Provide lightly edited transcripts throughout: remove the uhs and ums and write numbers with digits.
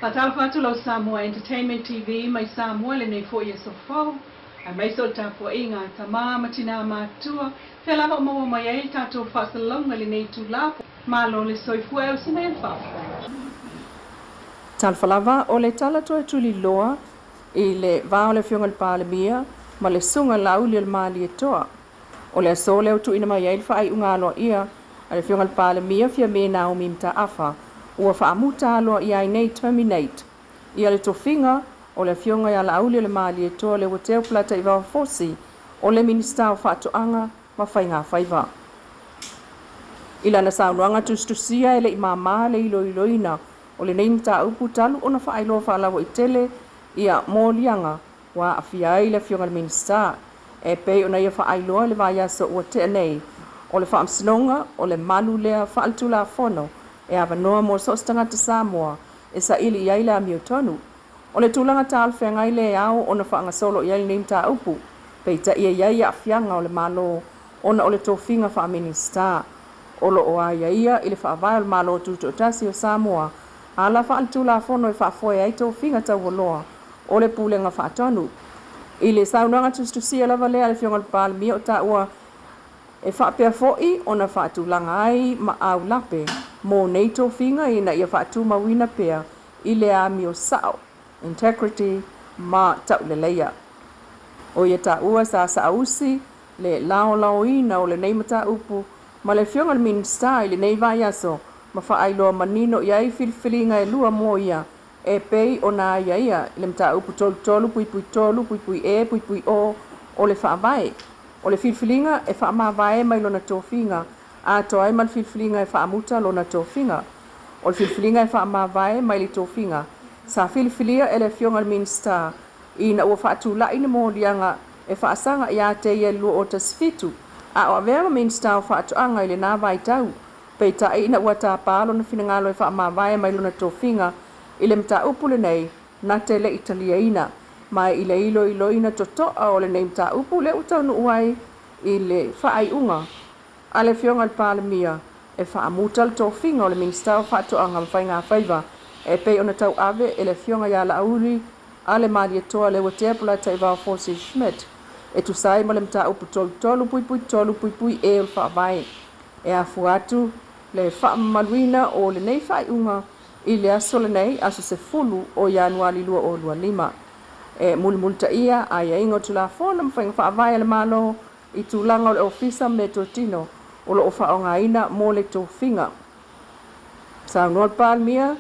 Faatalofa atu lau Samoa Entertainment TV mai Samoa i lenei foi aso fou, aemaise o le tapuaiga a tama ma tinā matutua, fea lava o maua mai ai le tatou faasalalauga i lenei itula. Malo le soifua e ausi mai ai le faafetai. Talofa lava, o le tala toe tuliloa i le va o le Afioga i le Palemia ma le Susuga Laauli o le Malietoa. O le aso lea ua tuuina mai ai le faaiuga aloaia a le Afioga i le Palemia Fiame Naomi Mataafa ua faamuta aloaia ai nei, terminate, ia le tofiga o le Afioga ia Laauli o le Malietoa Leuatea Polataivao Fosi o le Minisita o Faatoaga ma Faiga Faiva. I lana saunoaga tusitusia e le i māmā le iloiloina o lenei mataupu talu ona faailoa faalauaitele ia moliaga ua aafia ai le Afioga i le Minisita e pei ona ia faailoa i le vaiaso ua tea nei, o le Faamasinoga o le malu lea faaletulafono e avanoa mo so o se tagata Samoa e saili i ai le amiotonu. O le tulaga talafeagai lea e ao ona faagasolo i ai lenei mataupu, peitai e i ai aafiaga o le Malo ona o le tofiga faa-Minisita o lo o aiaia i le Faavae o le Malo Tutoatasi o Samoa ala faaletulafono e faafoe ai tofiga taualoa o le Pulega Faatonu. I le saunoaga tusitusia lava lea a le Afioga i le Palemia o taua e faapea foi ona faatulaga ai ma aulape mo nei tofiga ina ia faatumauina pea i le amio sao, integrity, ma tauleleia. O ia taua sa saausi le laolaoina o lenei mataupu ma le Afioga i le Minisita i lenei vaiaso ma faailoa manino i ai filifiliga e lua mo ia e pei ona aiaia i le mataupu 33.3.E.O o le Faavae, o le filifiliga e faamavae mai lona tofiga atoa ai ma le filifiliga e faamuta lona tofiga. O le filifiliga e faamavae mai le tofiga sa filifilia e le Afioga i le Minisita ina ua faatulai ni moliaga e faasaga ia te ia i le 2017 a o avea ma Minisita o Faatoaga i lena vaitau. Peitai ina ua tapa lona finagalo e faamavae mai lona tofiga i le mataupu lenei na te le i taliaina, ma i le iloiloina totoa o lenei mataupu lea ua taunuu ai i le faaiuga a le Afioga i le Palemia e faamuta le tofiga o le Minisita o Faatoaga ma Faiga Faiva e pei ona tauave e le Afioga ia Laauli a le Malietoa Leuatea Polataivao Fosi Schmidt e tusa ai ma le mataupu 33.3.E o le Faavae. E afua atu le faamamaluina o lenei faaiuga i le aso lenei, aso 10 o Ianuari 2025. E mulimulitaia aiaiga o Tulafono ma Faiga Faavae a le Malo i tulaga o le Ofisa Meatotino o lo o faaaogaina mo le tofiga. Saunoa le Palemia,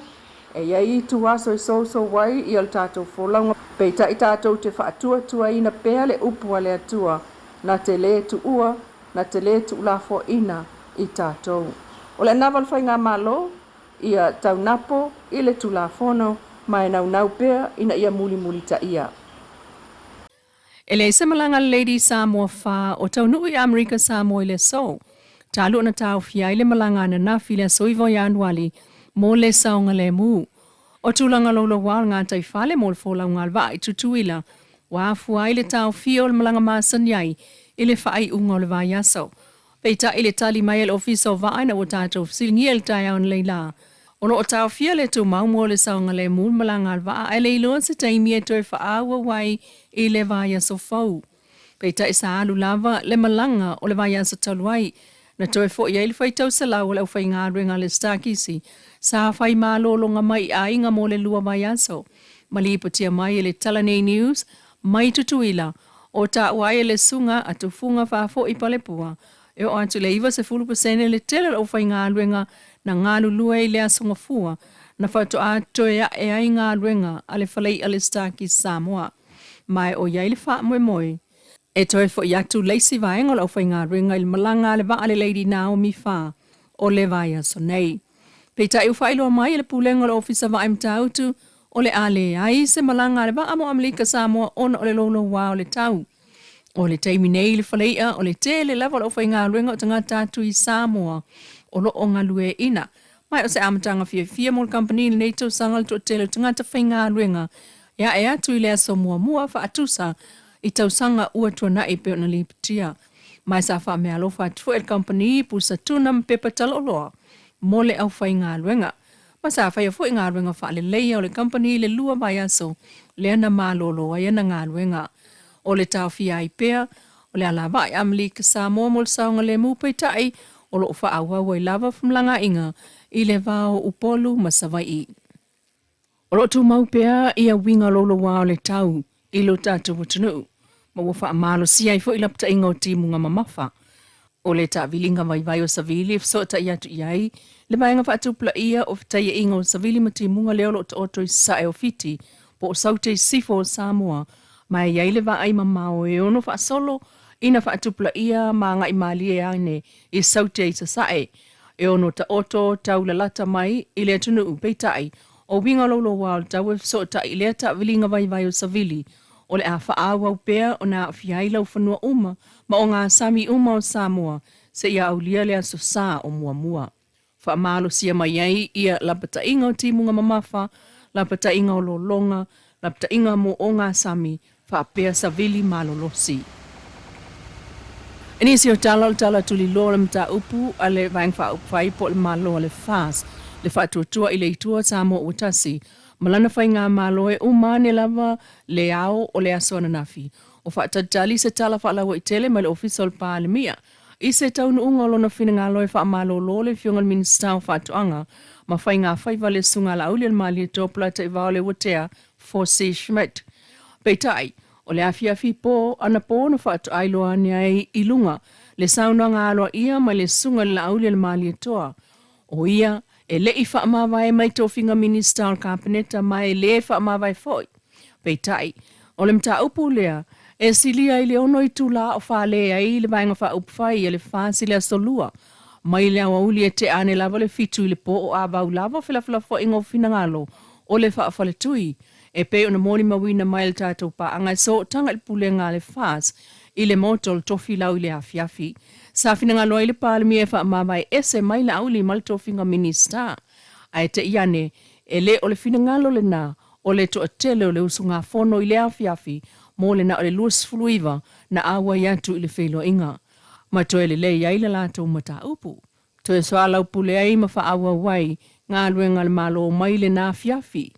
e i ai ituaso e sousou ai ia le tatou folauga, peitai tatou te faatuatuaina pea le upu a le Atua na te lē tuua, na te lē tuulafoaina i tatou. O le anava o le Faigamalo, ia taunapo i le Tulafono ma e naunau pea ina ia mulimulitaia. E leai se malaga a le Lady Samoa 4 o taunuu i Amerika Samoa i le aso talu ona taofia ai le malaga ananafi i le aso 9 o Ianuali mo le saogalemu. O tulaga louloua o le gataifale mo le folauga a le vaa i Tutuila ua afua ai le taofia o le malaga masani ai i le faaiuga o le vaiaso. Peitai i le tali mai a le Ofisa o Vaa ina ua tatou fesiligia i le taeao analeila la, o lo o taofia le tumau mo le saogalemu le malaga a le vaa ae le iloa se taimi e toe faaauau ai i le vaiaso fou. Peitai sa alu lava le malaga o le vaiaso talu ai, na toe foi ai le faitau selau o le aufaigaluega a le Stakisi sa fai malologa mai i aiga mo le lua vaiaso ma lipotia mai e le Talanei News mai Tutuila o taua ai e le Susuga a Tufuga Faafoi Palepua e oo atu i le 90% le tele o le aufaigaluega na galulue i le Aso Gafua na faatoa toe ae ai galuega a le Falei'a le Stakis Samoa ma e oi ai le faamoemoe e toe fo'i atu le isi vaega o le aufaigaluega i le malaga a le vaa le Lady Naomi 4 o le vaiaso nei. Peitai ua faailoa mai e le Pulega o le Ofisa Vaai Matautu o le a leai se malaga a le vaa mo Amelika Samoa ona o le louloua o le tau. O le taimi nei i le falei'a, o le tele lava o le aufaigaluega o tagata atu i Samoa o lo o galueaiina. Ma o se amataga fiafia mo le kamupani i lenei tausaga le toatele o tagata faigaluega e ae atu i le aso muamua faatusa i tausaga ua tuanai e pei ona lipotia. Ma sa faameaalofa atu foi e le kamupani i pusa tuna ma pepa taloloa mo le aufaigaluega. Ma sa faia foi galuega faaleleia o le kamupani i le 2 vaiaso lea na malolo ai ana galuega. O le taofia ai pea o le alavaa i Amerika Samoa mo le saogalemu, peitai o lo o faaauau ai lava femalagaaiga i le va o Upolu ma Savaii. O lo o tumau pea ia uiga louloua o le tau i lo tatou atunuu, ma ua faamalosia ai foi lapataiga o timuga mamafa. O le taaviliga vaivai o savili e fesootai atu i ai le vaega faatupulaia o fetaiaiga o savili ma timuga lea o lo o taoto i sasae o Fiti po o Saute i sisifo o Samoa, ma e i ai le vaai mamao e ono faasolo ina faatupulaia ma agai malie ane i Saute i sasae e ono taoto taulalata mai i le atunuu. Peitai, o uiga louloua o le tau e fesootai i lea taaviliga vaivai o savili, o le a faaauau pea ona aafia ai laufanua uma ma ogasami uma o Samoa seia aulia le Aso Sa o Muamua. Faamalosia mai ai ia lapataiga o timuga mamafa, lapataiga o lologa, lapataiga mo ogasami faapea savili malolosi. I nisi o tala o le tala tuliloa o le mataupu a le Vaega Faaupufai po o le Malo a le FAST, le Faatuatua i le Itu o Samoa Ua Tasi ma lana faigamalo e uma ane lava le ao o le aso ananafi o faatalitali se tala faalauaitele mai le Ofisa o le Palemia i se taunuuga o lona finagalo e faamalolo le Afioga i le Minisita o Faatoaga ma Faiga Faiva le Susuga Laauli o le Malietoa Polataivao Leuatea Fosi Schmidt. Peitai, o le afiafi po anapo na faatoa iloa ane ai i luga le saunoaga aloaia mai le Susuga i le Laauli o le Malietoa, o ia e le i faamavae mai tofiga Minisita o le Kapeneta ma e lē faamavae foi. Peitai, o le mataupu lea e silia i le 6 itula o fale ai le Vaega Faaupufai a le FAST i le Aso Lua, mai le aoauli e tea ane lava le 7 i le po o avau lava felafolafoaiga o finagalo o le faafaletui e pei ona molimauina mai le tatou paaga e sootaga i le pulega a le FAST i le Maota o le Tofilau i le afiafi. Sa finagalo ai le Palemia e faamavae ese mai Laauli ma le tofiga Minisita. Ae te i ane, e le o le finagalo lena o le toatele o le usugafono i le afiafi mo le na o le 29 na auai atu i le feiloaiga. Ma toe lelei ai le latou mataupu. Toe soalaupule ai ma faaauau ai galuega a le Malo mai lena afiafi.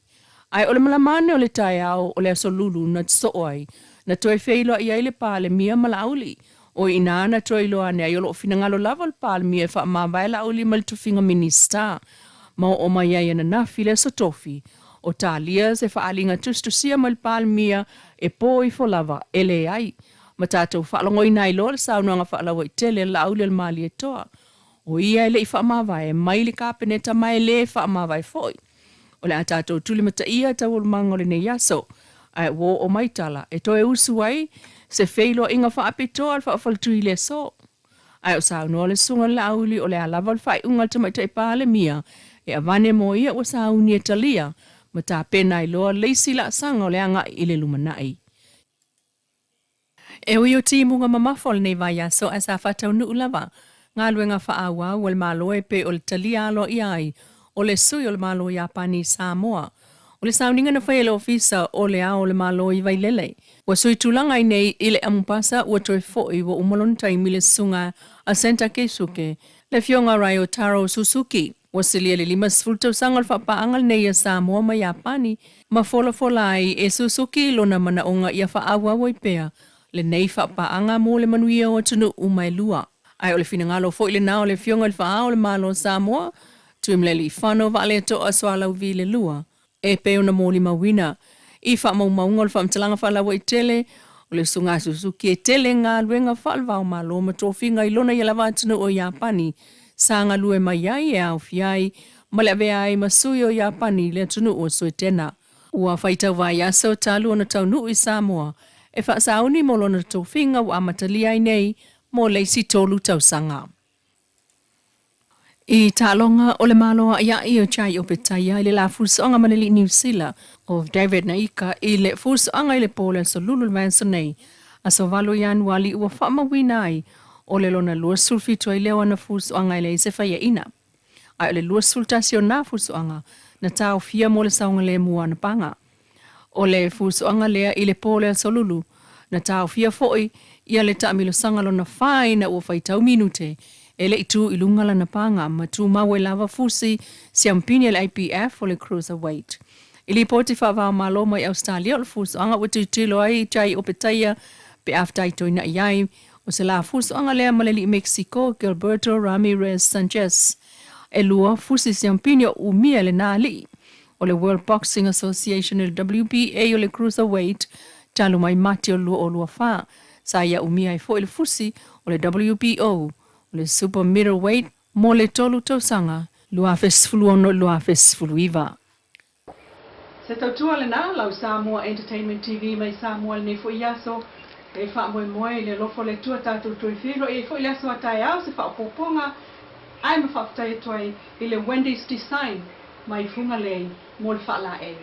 Ae o le malama ane o le taeao o le Aso Lulu na sosoo ai, na toe feiloai ai le Palemia ma Laauli. O i ina na toe iloa ane ai o lo o finagalo lava le Palemia e faamavae Laauli mai le tofiga Minisita. Ma oo mai ai ananafi le Aso Tofi, o talia se faaaliga tusitusia mai le Palemia e po ifo lava e leai. Ma tatou faalogoina ai loa le saunoaga faalauaitele a Laauli o le Malietoa. O ia e le i faamavae mai le Kapeneta ma e lē faamavae foi. O le a tatou tulimataia taualumaga o lenei aso, ae ua oo mai tala e toe usu ai se feiloaiga faapitoa a le faafaletui i le aso. Ae o saunoa le Susuga i le Laauli o le a lava le faaiuga a le Tamaitai Palemia e avane mo ia ua sauni e talia ma tapena ai loa le isi laasaga o le agai i le lumanai. E ui o timuga mamafa o lenei vaiaso ae sa faataunuu lava galuega faaauau a le Malo e pei o le talia aloaia ai o le sui o le Malo o Iapani i Samoa. O le sauniga na faia e le Ofisa o le Ao o le Malo i Vailele. Ua sui tulaga ai nei i le Amupasa ua toe foi ua uma lona taimi le susuga a Senta Keisuke, le Afioga Ryotaro Suzuki. Ua silia i le 50 tausaga o le faapaaga lenei a Samoa ma Iapani ma folafola ai e Suzuki lona manaoga ia faaauau ai pea lenei faapaaga mo le manuia o atunuu uma e lua. Ae o le finagalo foi lena o le Afioga i le Faa-Ao o le Malo o Samoa, Tuimalealiifano Vaaleto'a Sualauvi le Lua, e pei ona molimauina i faamaumauga o le faamatalaga faalauaitele o le Susuga a Suzuki e tele galuega faale-va-o-Malo ma tofiga i lona ia lava atunuu o Iapani sa galue mai ai e aofia ai ma le avea ai ma sui o Iapani i le atunuu o Suetena. Ua faitau vaiaso talu ona taunuu i Samoa e faasauni mo lona tofiga ua amatalia ai nei mo le isi 3 tausaga. I taaloga o le Malo A'ia'i o Jai Opetaia i le la fusoaga ma le alii Niu Sila o David Naika i le fusoaga i le po o le Aso Lulu le vaiaso nei, aso 8 Ianuali ua faamauina ai o le lona 27 ai lea o ana fusoaga e leai se faiaina. Ae o le 21 o nā fusoaga na taofia mo le saogalemu o ana paga. O le fusoaga lea i le po o le Aso Lulu, na taofia foi ia le taamilosaga lona 4 ina ua faitau minute. E le i tu i luga lana paga ma tumau ai lava fusi siampini a le IBF o le Cruiserweight. I lipoti faava-o-Malo mai Ausetalia o le fusoaga ua tilotilo ai Jai Opetaia pe a fetaitoina'i ai, o se la fusoaga lea ma le alii Mexico Gilberto Ramirez Sanchez. E lua fusi siampini o umia e lena alii o le World Boxing Association le WBA o le Cruiserweight talu mai Mati o le 2024. Sa ia umia ai foi le fusi o le WBO o le Super Middleweight mo le tolu tausaga, 2016 i le 2019. Se tautua lena, lau Samoa Entertainment TV mai Samoa i lenei foi aso. E faamoemoe i le alofa o le Atua tatou toe feiloai ai foi i le aso a taeao se faaopoopoga ae ma faafetai atu ai i le Wendy's Design mai Fugalei mo le faalaei.